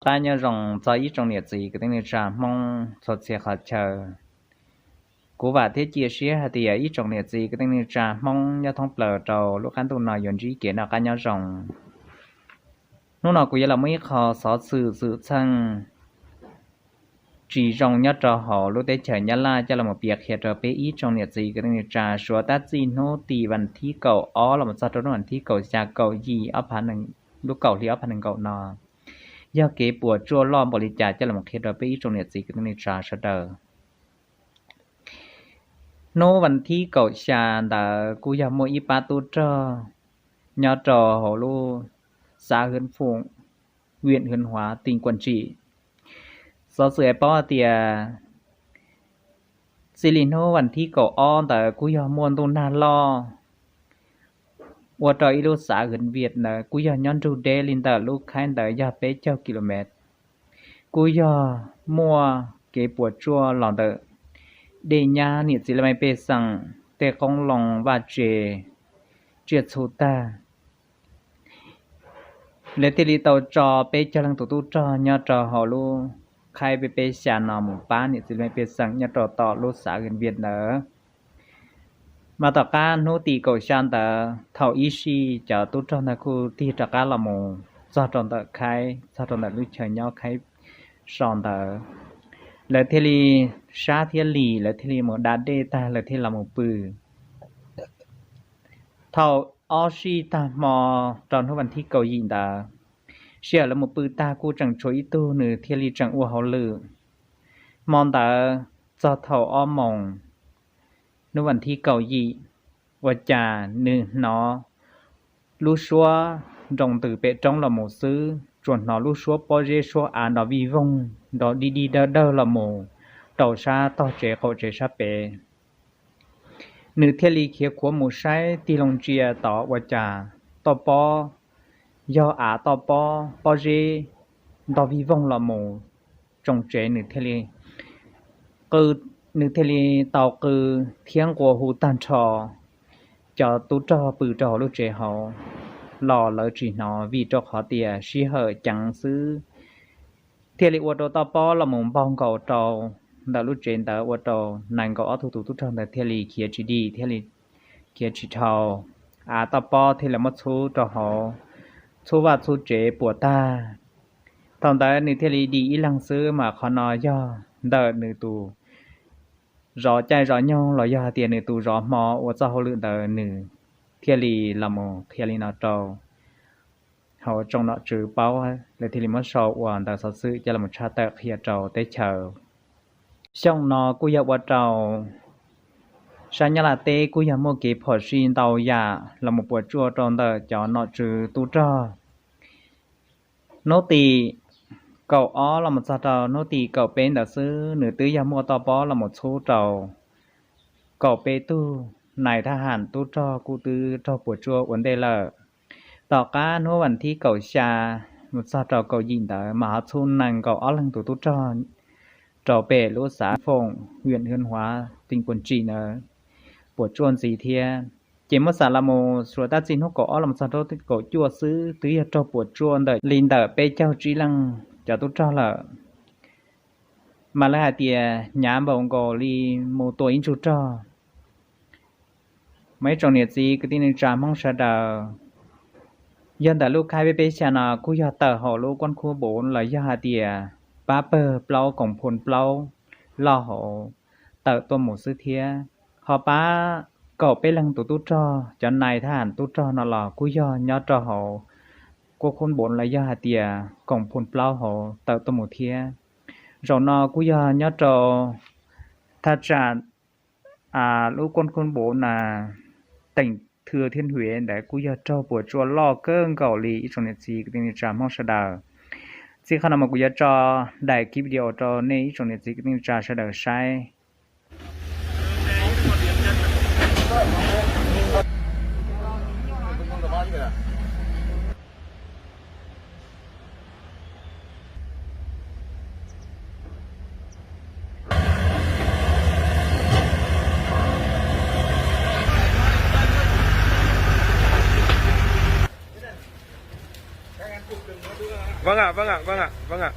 Qab nyob zoo txog ib tsoom niam txiv kwv tij neej tsa Hmoob txhua txhia qhov chaw. Kuv vam thiab cia siab hais tias ib tsoom niam txiv kwv tij neej tsa Hmoob nyob thoob plaws rau lub qab ntuj no yuav ntsib kev noj qab nyob zoo. Hnub no kuv yuav los muaj ib qho xov xwm xwm txheej tsis zoo nyob rau hauv lub teb chaws Nyab Laj coj los piav qhia rau peb ib tsoom niam txiv kwv tij neej tsa suav tab txij hnub tim vas thib kaum ob los txog rau hnub vas thib kaum xya kaum yim ob phav, lub kaum hli ob phav nees nkaum no, yog kev puas tsuaj loj npaum li cas coj los qhia rau peb ib tsoom niam txiv kwv tij neej tsa sawv daws. Hnub vas thib kaum xya ntawd kuj yog muaj ib pab tub rog nyob rau hauv lub xav Hwv Foom, viam Hwv Huav, teem Kuam Tsim. Xov xwm hais paub hais tias txij li hnub vas thib kaum ob ntawd kuj yog muaj ntuj nag loj ua rau ib lub xav Hwv Viam ntawd kuj yog nyob nrug deb li ntawm lub khaib ntawd yog peb caug kilomev. Kuj yog muaj kev puas tsuaj los ntawm dej nyab, niam txiv laj mej pej xeem, tej qoob loo vaj tse, tsiaj txhu tag. Lawv thiaj li tau tso peb caug leej tus tub rog nyob rau hauv lub khaib peb peb xya no mus pab niam txiv laj mej pej xeem nyob rau tom lub xav Hwv Viam ntawd. Mas tom qab hnub tim kaum xya ntawd thaum ib sij cov tub rog ntawd kuj tig rov qab los mus txog rau ntawm khaib, txog rau ntawm lub chaw nyob khaib so ntawd. Lawv thiaj li sab thiab lim, lawv thiaj li mus da dej tag lawv thiaj los mus pw. Thaum ob sij tag hmo rau hnub vas thib kaum yim ntawd, sij hawm lawv mus pw tag kuj tseem tshuav ib tug nws thiaj li tseem ua hauj lwm. Hmo ntawd txog thaum ob moos hnub vas thib kaum yim, ua cas nws hnov lub suab nroo ntws pem roob los mus xwb, tsuas hnov lub suab pob zeb suab av nrov vij voog nrov dig dig dawg dawg los mus rau sab tog tsev qaum tsev sab pem. Nws thiaj li khiav khuav mus saib tig loo ntsia tod ua cas toj pob, yog av toj pob, pob zeb ntog vij voog los mus tsoo tsev, nws thiaj li qw, nws thiaj li tau qw thiab nqua hu tag nrho cov tub rog pw rau hauv lub tsev hauv los lawv tsis hnov vim rau qhov tias sij hawm ceev xwb. Thiaj li ua rau toj pob los mus npog nkaus rau ntawm lub tsev ntawd ua rau nees nkaum ob tug tus tub rog ntawd thiaj li khiav tsis dim thiab li khiav tsis dhau. Av toj pob thiaj li muab txhub rau hauv, txhub vaj txhub tsev puas tag. Thaum ntawd nws thiaj li dim ib leeg xwb mas qhov no yog ntawm nws tus zov caij zov nyoog los yog hais tias nws tus zov hmo ua txoj hauj lwm ntawd nws thiaj li los mus qhia li no rau hauv tsoom nom tswv paub, lawv thiaj li muab sau ua ntawv xov xwm coj los tshaj tawm qhia rau teb chaws. Xyoo no kuj yog ua rau sab Nyab Laj teb kuj yog muaj kev phom sij ntau yam los mus puas tsuaj rau ntawm cov nom tswv tub rog. Hnub tim kaum ob los mus txog rau hnub tim kaum peb ntawd xwb nws twb yog muaj toj pob los mus txhub rau kaum peb tug nais thab ham tub rog kuj twb raug puas tsuaj ua ntej lawm. Tom qab hnub vas thib kaum xya mus txog rau kaum yim ntawd mas ho txhub nees nkaum ob leeg tus tub rog rau pem lub xav Foom, viam Hwv Huav, teem Kuam Tsim ntawd puas tsuaj ntxiv thiab. Ces muab xam los mus suav tab txij hnub kaum ob los txog rau kaum cuaj xwb twb yog raug puas tsuaj ntawm li ntawm peb caug tsib leej cov tub rog lawm. Mas lawv hais tias hnyav npaum nkaus li mus tua ib ntsug rog. Mas ib tsoom niam txiv kwv tij neej tsa Hmoob sawv daws, yog ntawm lub khaib peb peb xya no kuj yog tawm hauv lub koob khub npuv los yog hais tias pab pawg plaub koom phoo plaub loj hauv tawm tuaj mus xwb thiab. Ho pab kaum peb leeg tus tub rog, cov nais thab ham tub rog no los kuj yog nyob rau hauv koob khub npuv los yog hais tias koom phoo plaub hauv tawm tuaj mus thiab. Zaum no kuj yog nyob rau thaj tsam lub koob khub npuv na, teem Thwv Thiab Huv ntawd kuj yog raug puas tsuaj loj kawg nkaus li ib tsoom niam txiv kwv tij neej tsa Hmoob sawv daws. Txij qhov no mas kuv yuav tso daim clip video rau nej ib tsoom niam txiv kwv tij neej tsa sawv daws saib. Vâng ạ, vâng ạ, vâng ạ, vâng ạ.